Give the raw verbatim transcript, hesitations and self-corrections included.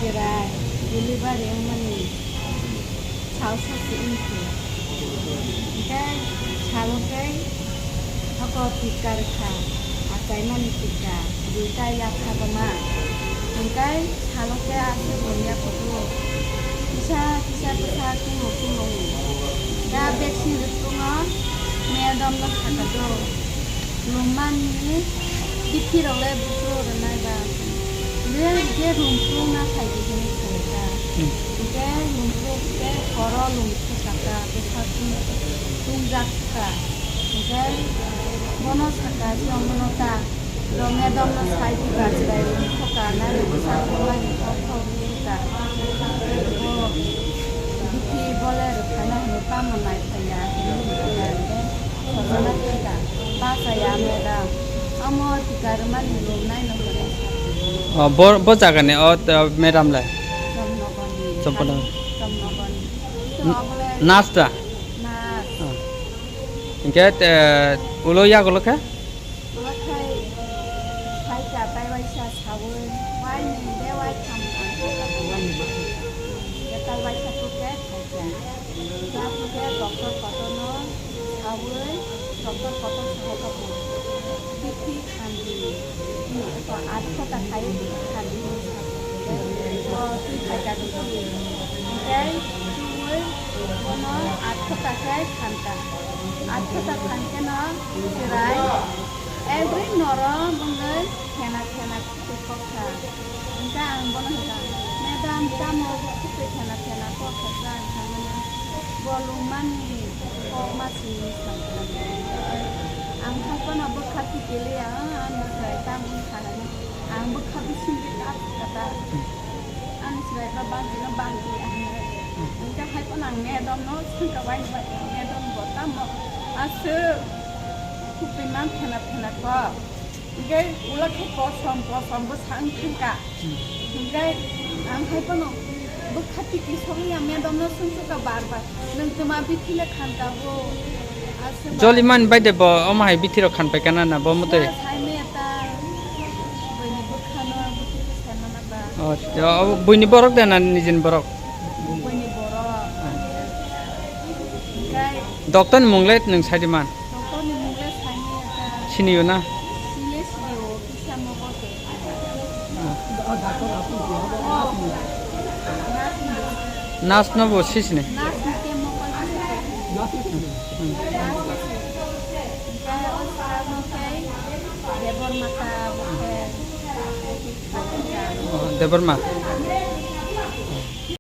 Bai delivery wngmani salsa se wngkhe. Hwnkhe salo khe hoko tika rwkha, achaimani tika, duita yapha boma. Hwnkhe salo khe aswk rwya kutu kisa kisa bwsa kungno kungno wng. Da vaccine rwkhe no madam no sakha do. Lumani bithi rok le buphuru rwnai ba. Le je rumphuru na khai di hwnwi sai kha. Hmm. Hwnkhe rumphuru khe horo lumphuru saka, bwsakni tungjak kha. Hwnkhe bono saka, "Chwng bono ta, do madam no sai di ba, chwrai rumphuru ka, nai bwsakni mani kok kok wngkha." Bo bithi bole rwkhaina hwnwi tamo nai phaiya hwnwi hwnkhe. Khoroknwi thangkha, bachaya madam. Omo tika rwmani lum naino hwnwi sa. O, bo, bo jagani, o, t-, madam lai? Chomnogorni. Chomnogorni. Chomnogorni. N-, Chomnogorni. Nurse da? Nurse. Ah. Hwnkhe, t-, ulo yagulo khe? Ulo khai, khaikha, tai waisa saui, waini de waitham ang khe saui. Khe tai waisa khe khaikha. Tabukhe doctor kotorno saui, doctor kotor saui kha bo, "Bithi khan di, aat ghonta khai bithi khan di," hinwi saui. Bo twi phaikha bithi. Hwnkhe twiwi bono aat ghonta khe khankha. Aat ghonta khankhe no chwrai every norom wngwi khena khena Tei kok kha. Hwnkhe ang bono hwnkha, "Madam, tamo bo khupui thena thena kok kha sa?" Ang kha mani, "Bo lungmani kok ma simi," sa kha. Ang hai phano bwkha tikiliya, "Ah, ano sai tamo wngkha," hwnwi. Ang bwkha bisingtwi kap kha ta. Ani chwrai ba bangtino bangtwi ang. Hwnkhe hai phano ang madam no swngkha, "Wai, wai, madam, bo tamo aswk khupui man thena thena kok?" Hwnkhe ulo khe kosom kosom bwsa wng thangkha. Hmm. Hwnkhe ang hai phano bwkha tiki sokliya madam no swngsukkha bar bar. Nwng twma bithi le khan ka bo? Aswk ba. Joli man bai de bo, omo hai bithi rok khan pai kana na bo motoi? Swa sai maya ta, buini bwkha no bithi le sai mana ba. O, o, buini borok de na nijini borok? Buini borok. Ah. Hwnkhe Doctor ni mung le nwng sai di man? Doctor ni mung le saini ta. Sini yo na? Sini sini o, kisa mo ko te. Nurse no bo sisini. Nurse ni ke mo ko kisa te. Hmm. Nurse ni si. Hwnkhe o sir no khe Debor Mata bo khe. Oh, Debor Ma.